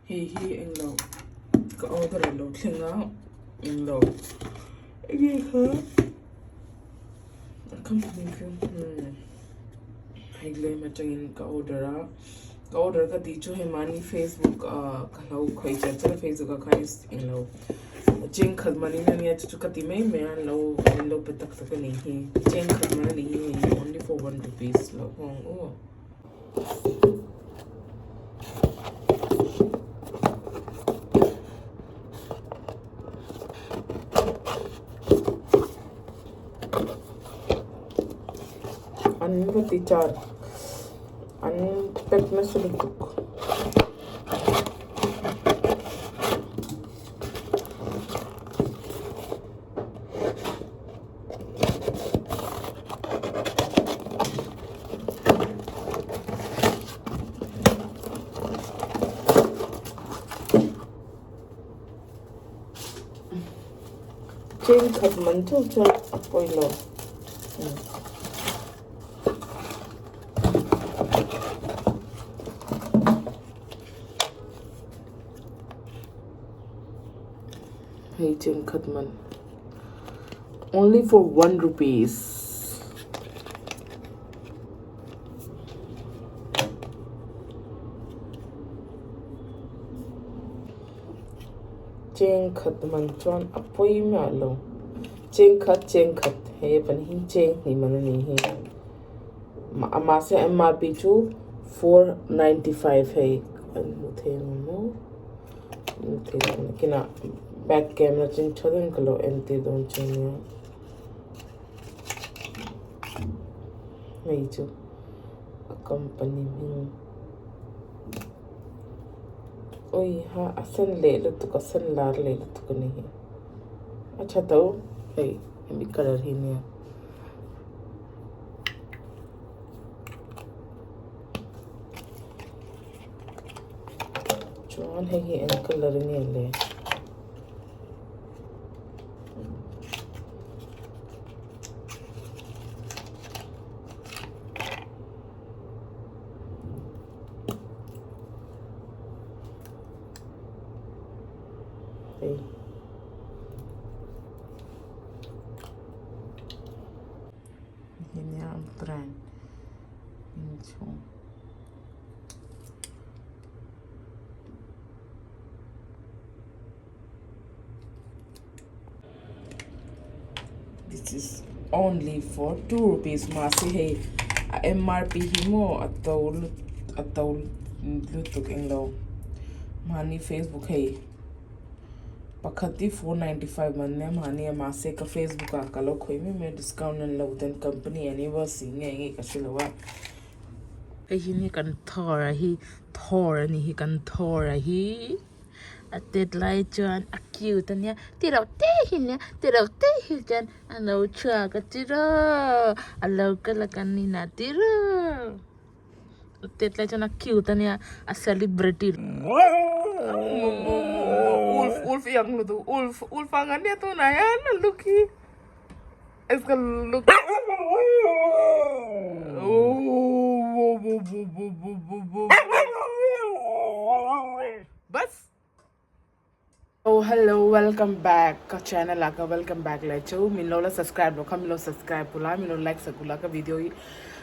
Hei hi englo ka order a lo thleng a englo enge kha a company chu hmm hei lem atangin ka order a ka order ka tih chu hei mahni facebook ah ka lo khawih chat chat a facebook ah khan englo cheng khat man in ania chu chu ka ti mai mai a an lo an lo pe tak tak a nih hi cheng khat man a nih hi hei hi only for one rupees lo hawng aw. An va ti char an pack nasa lutuk. Cheng khat man chauh chuan a pawi lo. Hei cheng khat man only for one rupees. Cheng khat man chuan a pawi miah lo cheng khat cheng khat hei pan hi cheng hnih man a ni hi mahse M_R_P chu 495 hei an hmuh theih ang maw. Kinah back camera chin tha deuhin ka lo entir dawn che nia hei chu a company hming awi ha a sen leh lutuk a sen lar leh lutuk a ni hi a tha tho hei hemi colour hi nia. Chuan hei hi eng colour nge le? Hei. Hi nia brand inchhung. This is only for 2 rupees mahse hei a MRP hi maw a to a to lutuk englo mahni facebook hei pakhat hi 495 man nia mahni a mahse ka facebook ah ka lo khawih mai mai a discount an lo ten company anniversary nge nge ka hrelo a. Hei hi ni kan Thor a hi Thor a nih hi kan Thor a hi a tet lai chuan a cute a nia ti reuh te hi nia ti reuh te hi chuan a lo chhuak a tiraw a lo kal a kan inah tiraw a tet lai chuan a cute a nia a celebrity Wolf wolf i ang lutuk wolf wolf ang a nia tunah hian a look hi. It's gonna look. Bus. Oh, hello, welcome back. Ka channel ah ka welcome back le chu. Min lo la subscribe lo kha min lo subscribe pula min lo like sakula ka video hi.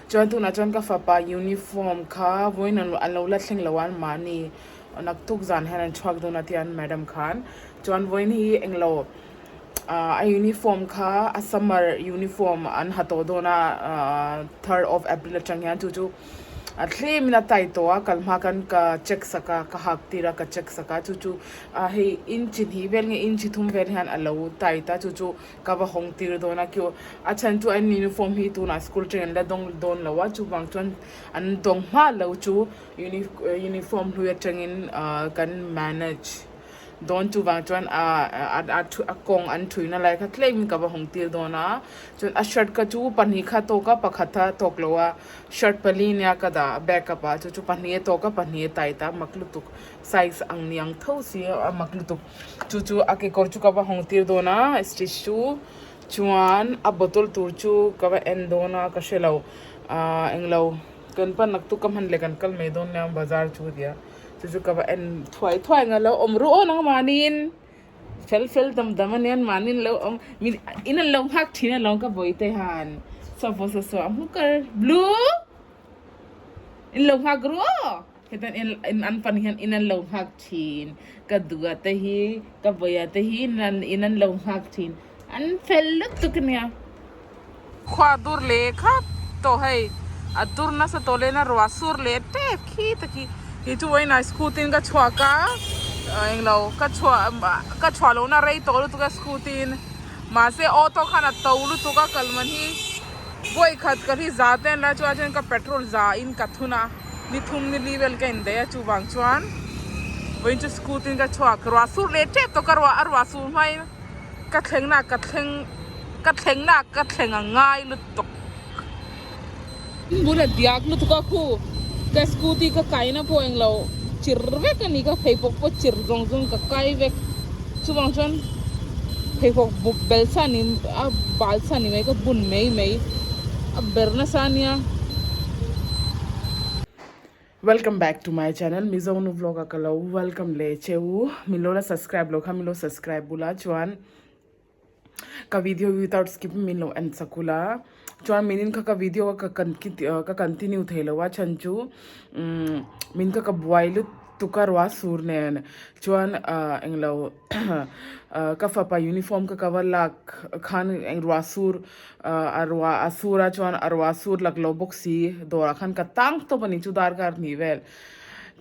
Chuan tuna chuan ka fapa uniform kha vawiin an lo la thleng lo an mahni naktuk zan hian an chhuak dawn a tian madam khan. Chuan vawiin hi englo a uniform kha a summer uniform an ha tawh dawn a 3rd of April atang hian chu chu a tlem in a tai tawh a kal hma khan ka check sak a ka hak tir a ka check sak a chu chu a hei inch hnih vel nge inch thum vel hian a lo tight a chu chu ka va hawng tir dawn a kio a chhan chu an uniform hi tunah school atangin an la dawng dawn lo a chuvang chuan an dawng hma lo chu uniform hlui atangin kan manage. Dawn chuvang chuan a a kawng an thuina lai kha tlem in ka va hawng tir dawn a chuan a shirt kha chu pahnih kha a tawk a pakhat a tawk lo a shirt pali nia ka dah a backup ah chu chu pahnih a tawk a pahnih a tight a mak lutuk size ang ni ang tho si a mak lutuk chu chu a kekawr chu ka va hawng tir dawn a stitch chu chuan a bottle tur chu ka va en dawn a ka hre lo ah englo kan pan naktuk ka hman leh kan kal mai dawn nia bazar chu tia. Chu chu ka va en thuai thuai ang a lo awm ruh aw nangmahniin fel fel dam dam a nia mahniin lo awm min in an lo nghak thin alawm ka bawihte han saw pawh saw saw a hmu kar blue in lo nghak ruh aw hetan in an pan hian in an lo nghak thin ka duh a te hi ka bawih a te hi in an lo nghak thin an fel lutuk a nia. Khua dur leh khap tawh hei a dur nasa tawh leh na ruah sur leh tep khi ta khi hi chu vawiin ah scooty in ka chhuak a englo ka chhuah ka chhuah loh na rei tawh lutuk a scooty in mahse auto khan a to lutuk a kal man hi vawi khat ka hi za te an la chuan chuan ka petrol za in ka thun a ni thum ni li vel ka indaih a chuvang chuan vawiin chu scooty in ka chhuak ruah sur leh tep tawh ka ruah a ruah sur hmain. Ka thlengna ka thleng ka thlengna ka thleng a ngai lutuk. Bula diak lutuk a khu ka scooty ka kaina pawh englo chir vek a ni ka pheikhawk pawh chir zawng zawng ka kai vek chuvang chuan pheikhawk buk bel sa ni a bal sa ni mai ka bun mai mai a ber nasa ania. Welcome back to my channel Mizo nu vlog a ka lo welcome leh che u min lo la subscribe lo kha min lo subscribe bula chuan ka video without skip min lo en sak ula chuan min in kha ka video ka ka continue thei lo a chhan chu umm min kha ka buai lutuk a ruah sur nen chuan ah englo ka fapa uniform ka cover lak khan eng ruah sur A ruah a sur a chuan a ruah sur lak lo bawk si dawrah khan ka tang tawp a ni chu darkar hnih vel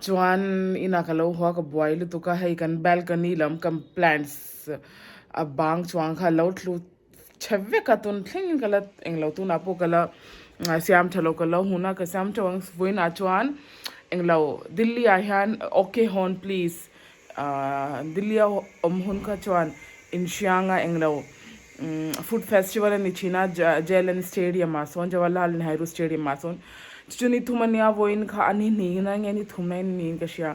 chuan inah ka lo haw a ka buai lutuk a hei kan balcony lam kan plants a bang chuang kha a lo tlu chhe vek a tun thlengin ka la englo tunah pawh ka la siam tha lo ka lo hun a ka siam teuh ang vawiinah chuan englo Delhi ah hian okay hawn please ahh Delhi a awm hun kha chuan inhrianga englo Food festival a ni thin a JLN stadium ah sawn Jawaharlal Nehru stadium ah sawn chu chu ni thum a nia vawiin kha a ni hnih na nge ni thum na niin ka hria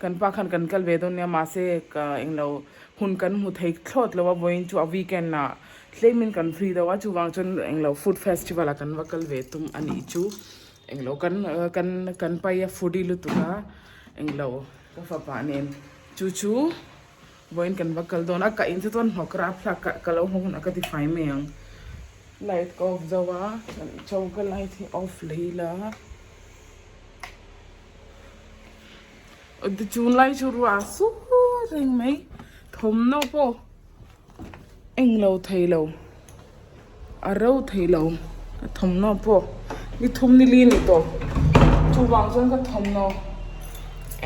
kan pa khan kan kal ve dawn nia mahse ka englo hun kan hmu thei thlawt lo a vawiin chu a weekend ah tlem in kan free deuh a chuvang chuan englo food festival ah kan va kal ve tum a nih chu englo kan kan kan pai a foodie lutuk a englo ka fapa nen chu chu. Vawiin kan va kal dawn a, ka in chu chuan hnawk rap thlak ka ka lo haw hunah ka ti fai mai ang. Light ka off zo a, chuan choka light hi off leh ila. Chun lai chu ruah a sur reng mai, thawmhnaw pawh englo thei lo, a ro thei lo ka thawmhnaw pawh ni thum ni li a ni tawh chuvang chuan ka thawmhnaw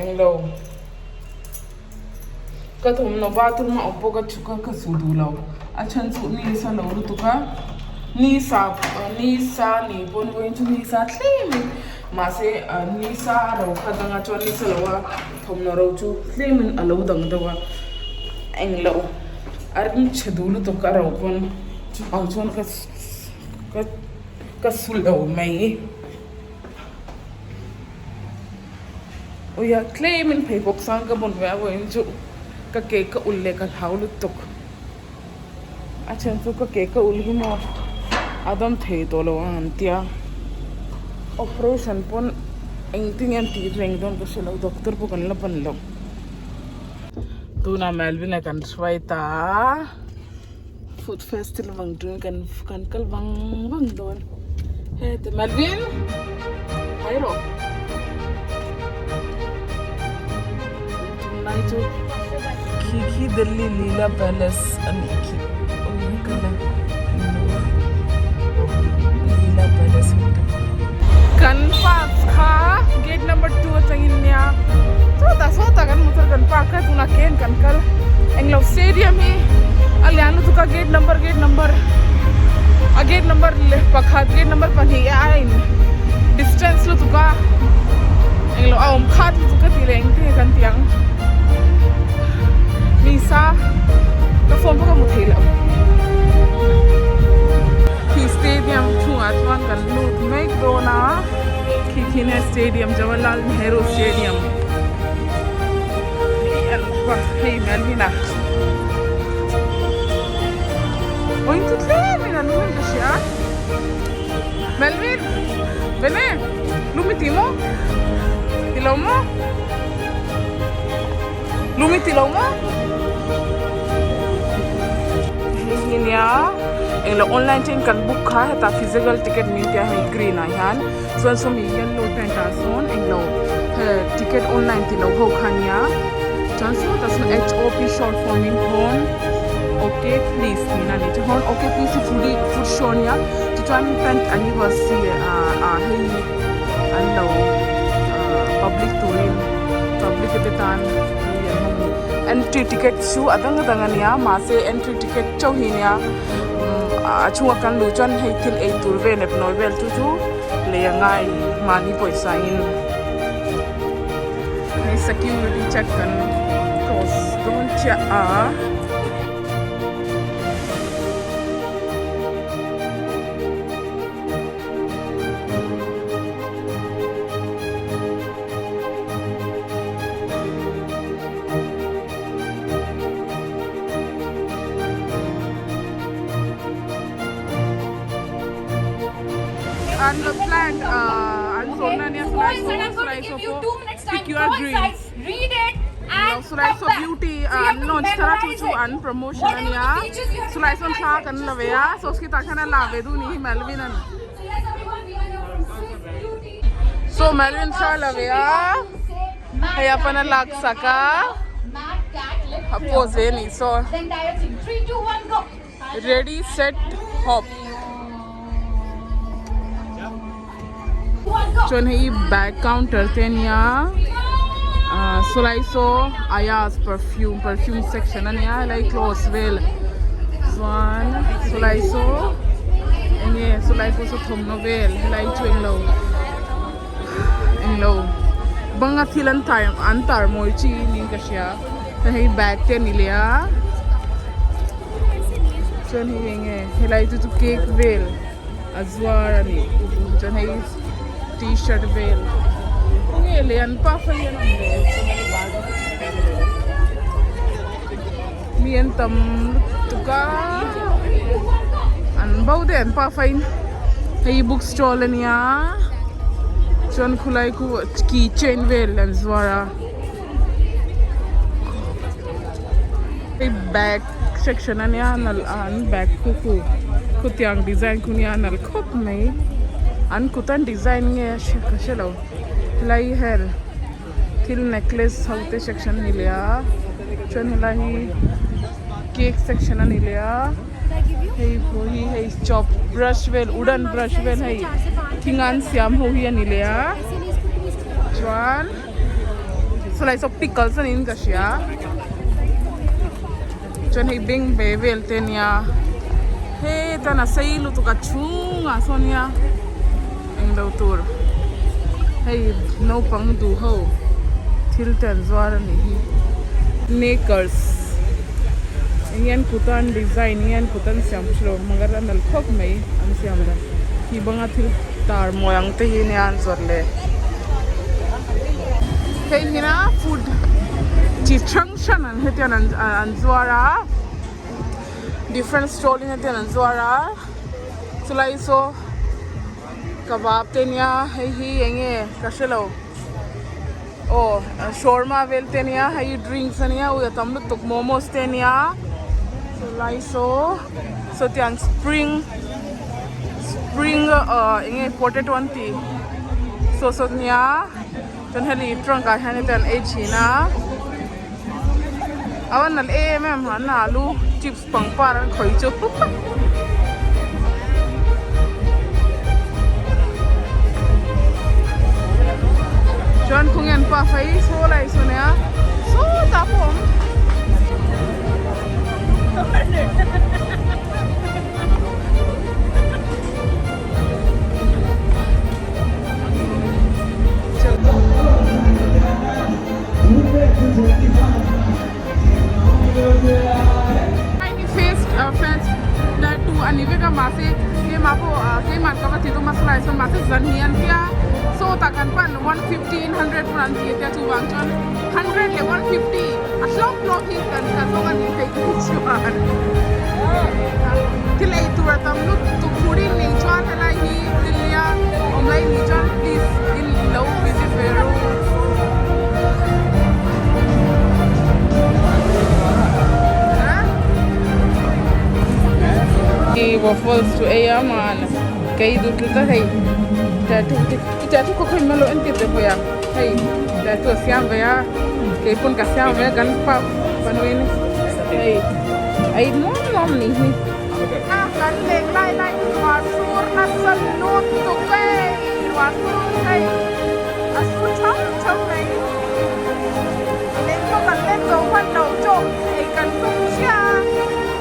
englo ka thawmhnaw bathroom a awm pawh ka chhuk a ka su duh lo a chhan chu ni sa lo lutuk a ni sa ni sa ni pawn vawiin chu ni sa thleng mai mahse ni sa a ro kha dang a chuan ni sa lo a thawmhnaw ro chu tlemin a lo dang deuh a englo a ring chhe duh lutuk a ro pawn chuvang chuan ka ka ka su lo mai uia tlemin pheikhawk sang ka bun ve a vawiin chu ka ke ka ulh leh ka hlau lutuk a then chu ka ke ka ulh hi maw a dam thei tawh lo ang an tia operation pawn engtin nge an tih reng dawn ka hre lo doctor pawh kan la ban lo tunah Melvin a kan hruai ta a food festival vang turin kan kan kal vang vang dawn heti Melvin hai rawh tunlai chu khi khi Delhi Leela Palace a nih khi awii ka la Leela Palace hotel kan park kha gate number 2 atangin nia chutah sawtah kan motor kan park a tunah ken kan kal englo stadium hi a lian lutuk a gate number gate number a gate number leh pakhat gate number pahnih a in distance lutuk a englo a awm khat lutuk a tih leh engtin nge kan tih ang ni sa ka phone pawh ka hmu thei lo khi stadium chhungah chuan kan lut mek dawn a khi khi nge stadium Jawaharlal Nehru stadium hei Melvin a awin chu tlem in an hmun ka hria Melvin Bene lumi ti maw ti lo maw. Lung i ti lo maw? Hei hi nia englo online ten kan book kha heta physical ticket min tia hei green ah hian chuan sawmi yellow tent ah sawn englo he ticket online ti lo ho kha nia chuan sawtah sawn H O P short form in hawn ok please tihna a ni chuan hawn ok please hi foodie food show ania tichuan tent anniversary ah ah hei an lo public turin public te tan entry ticket chu a dang dang a nia mahse entry ticket chauh hi nia a chhunga kan luh chuan hei thil ei tur vel leh nawi vel chu chu lei a ngai mahni pawisa in hei security check kan cross dawn chiah a. An lo plant an zawrhna ania silai saw silai saw pawh pick your greens lo silai saw beauty an launch thar a chu chu an promotion ania silai sawn thla kan la ve a saw khi tah khian a la ve duh ni hi Melvin an. Saw Melvin thla la ve a hei a pana lak sak a a pose ve anih saw ready set hop chuan hei bag counter te ania ah sawlai saw Ayaz perfume perfume section ania helai clothes vel chuan sawlai saw enge sawlai pawh saw thawmhnaw vel helai chu englo englo banga thil an tar an tar mawi chi niin ka hria chuan hei bag te ani leh a chuan hei enge helai chu chu cake vel a zuar a ni chuan hei t-shirt vel khawnge leh an pa phei an awm ve mi an tam lutuk a an bo te an pa phei hei book stall ania chuan khulai khu key chain vel an zuar a hei bag section ania nalh an bag khu khu khutiang design khu nia nalh khawp mai an kut an design nge ka hre lo helai hel thil necklace ho te section ani leh a chuan helai hi cake section ani leh a hei pawh hi hei chop brush vel wooden brush vel hei thing an siam ho hi ani leh a chuan. Sawlai saw pickles a niin ka hria chuan hei beng ve vel te ania hetan a sei lutuk a chhungah sawn nia englo tur hei naupang duh ho thil te an zuar a nih hi knickers eng nge an kut a an design nge an kut an siam ka hrelo magar a nalh khawp mai an siam dan khi banga thil tar mawi ang te hi nia an zawrh leh. Hei hina food chi hrang hrang an hetiang an an zuar a different stall in hetiang an zuar a chulai saw kebab te nia hei hi eng nge ka hrelo aw shawarma vel te nia hei hi drinks ania ui a tam lutuk momos te nia chulai saw sawtiang spring spring ah eng nge potato an tih saw saw nia chuan heli trunk ah hian heti an ei thin a a va nalh em em an alu chips pangpar an khawih chu chuan khung hian pa fai saw lai saw nia sawtah pawh a awm. Ani vek a mahse keimah pawh keimah ka va ti tum a saw lai sawn mahse zan hi an tia sawtah kan pan 150 in 100 pawh an ti a tia chuvang chuan 100 leh 150 a hlawk hlawk hi kan ka zawng a nih theih chuan thil ei tur a tam lutuk tur in nih chuan helai hi Delhi a awm lai nih chuan please in lo visit ve ru. Hei waffles chu ei a man kei duh tlut a hei tattoo te i tattoo kha khawi malo entir teh pawh ya hei tattoo a siam ve a keipawn ka siam ve a kan pa panuin hei ei nuam nuam a nih hi. Kan leng lai lai ruah sur nasa lutuk hei ruah sur hei a sur tham tham mai leng pawh kan leng zo hman lo chaw ei kan tum chiah a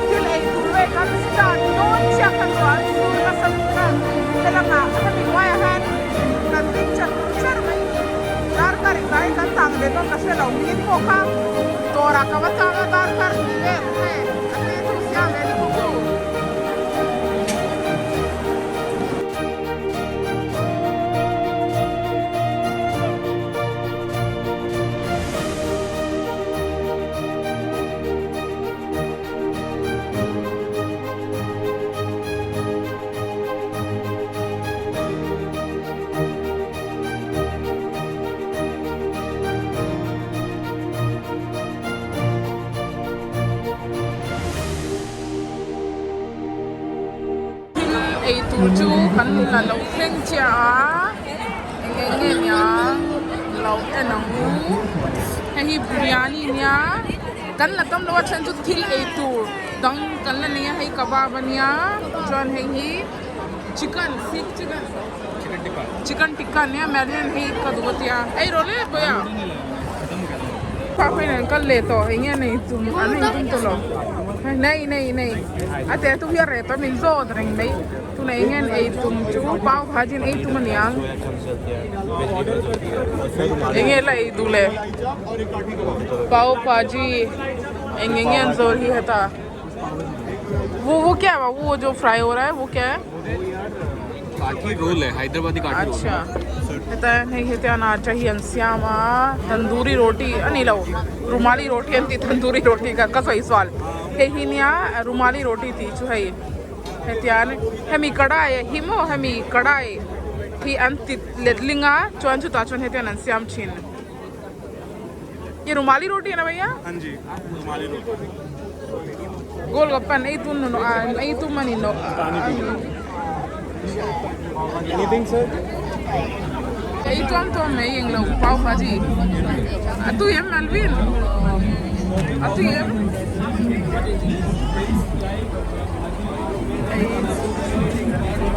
thil ei tur vel kan start dawn chiah kha ruah an sur nasa lutuk a helamah hemi hnuaiah hian kan ding char char mai darkar engah hi kan tang ve dawn ka hre lo min pawh kha dawrah ka va chang a darkar hnih vel hei a te chu siam ve ni khuku. Thil ei tur chu kan la lo thleng chiah a eng eng nge niang lo en ang u hei hi biryani nia kan la tam lo a then chu thil ei tur dang kan la nei a hei kebab ania chuan hei hi chicken sikh chicken chicken tikka ania marinate hei ka duh a tia ei rawh le pawh a pa hian an kal leh tawh eng nge nei tum an nei tum tawh lo nei nei nei a te tu hi a reh tawh min zawt reng mai tunah eng nge an ei tum chu pav bhaji an ei tum aniang eng nge la ei duh le pav bhaji eng eng nge an zawr hi hetah वो वो क्या है वो जो fry हो रहा है वो क्या है काठी रोल है हैदराबादी काठी रोल अच्छा heta hei heti an atta hi an siam a tandoori roti a ni lo rumali roti an tih tandoori roti ka ka sawi sual hei hi nia rumali roti tih chu hei hetian hemi kadai a hi maw hemi kadai hi an ti letling a chuan chutah chuan hetian an siam thin ye rumali roti hai na bhaiya hanji rumali roti golgappa an ei tum an ei tum a ni lo anything sir ei tuam tuam mai eng lo pav bhaji a tui em Alvin a tui em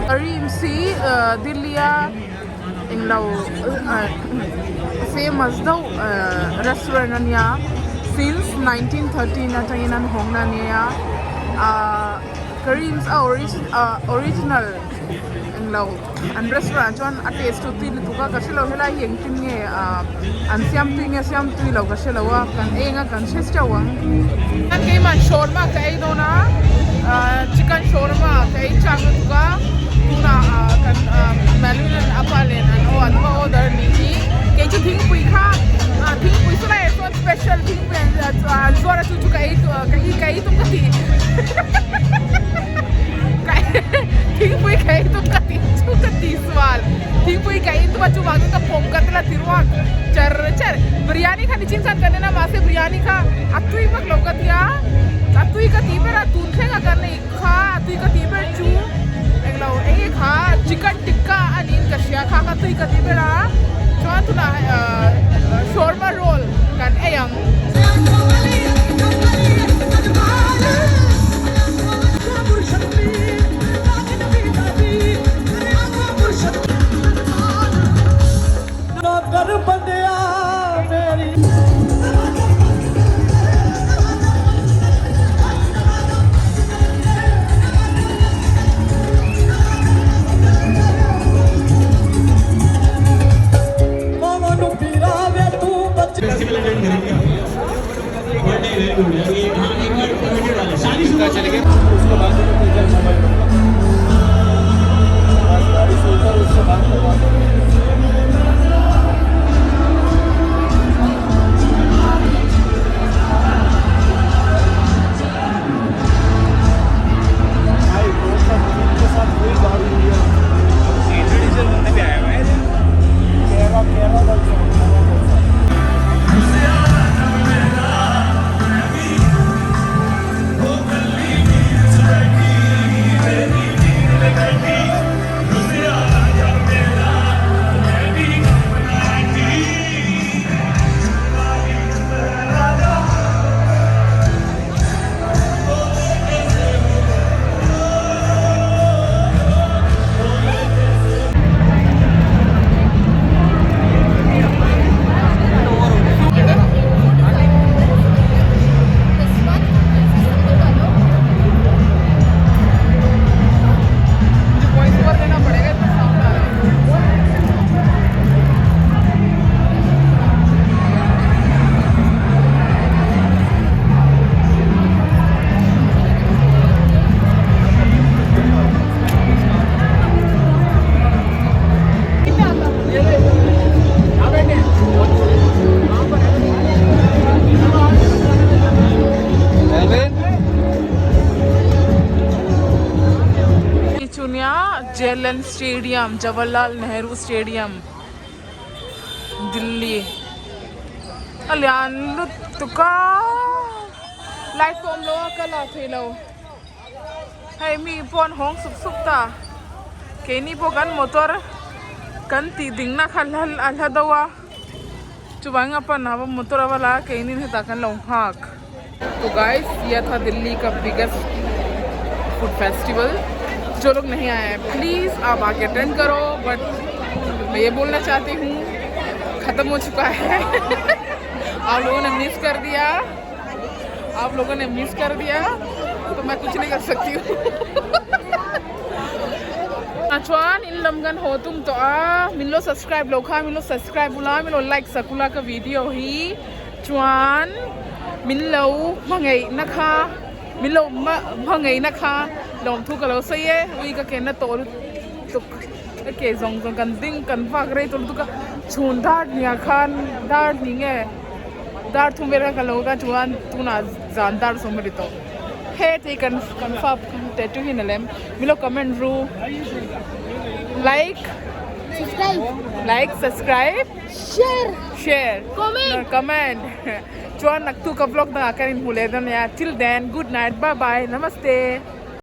Karim si Delhi a englo famous deuh restaurant a nia since 1913 atangin an hawng na ania ahh Karim's a original englo an restaurant ah chuan a taste chu tui lutuk a ka hrelo helai hi engtin nge ahh an siam tui nge siam tui lo ka hrelo a kan eng a kan hre chauh ang. Keimah shawarma ka ei dawn a ahh chicken shawarma ka ei chak lutuk a tunah ahh kan Marilyn a pa len an aw an va order a nih hi kei chu thingpui kha ahh thingpui saw lai ah chuan special thingpui an zuar a chu chu ka ei ka ei ka ei tum ka ti thingpui ka ei tum ka ti chu ka ti sual thingpui ka ei tum a chuvang chuan ka pawm ka tila ti ruak char char biryani kha nichin khan kan en a mahse biryani kha a tui vak lo ka tia a tui ka tih ber a tun thleng a kan ei kha a tui ka tih ber chu englo eng nge kha chicken tikka a niin ka hria kha kha tui ka tih ber a chuan tunah shawarma roll kan ei ang. JLN Stadium Jawaharlal Nehru Stadium Delhi a lian lutuk a light pawh a awm lo a ka la thei lo hei mi pawh an hawng sup sup ta keini pawh kan motor kan tih ding na kha a hla deuh a chuvangin a pan a motor a va la a keini hetah kan lo nghak. To guys ये था दिल्ली का biggest food festival जो लोग नहीं आए हैं प्लीज़ आप आके अटेंड करो बट मैं ये बोलना चाहती हूँ ख़त्म हो चुका है आप लोगों ने मिस कर दिया आप लोगों ने मिस कर दिया तो मैं कुछ नहीं कर सकती हूँ chuan in lam kan haw tum tawh a min lo subscribe lo kha min lo subscribe ula min lo like sak ula ka video hi chuan min lo hmangaihna kha min lo hmangaihna kha lawmthu ka lo sawi e ui ka ke na tawh lutuk ka ke zawng zawng kan ding kan vak rei tawh lutuk a chhun dar hniah khan dar hnih nge dar thum vel khan ka lo ka chuan tunah zan dar sawm a ri tawh he tei kan kan fa tattoo hi na lem min lo comment ru like Subscribe. Like subscribe Share. Share Comment. Comment chuan naktu ka vlog dangah kan inhmu leh dawn ania till then good night bye bye namaste.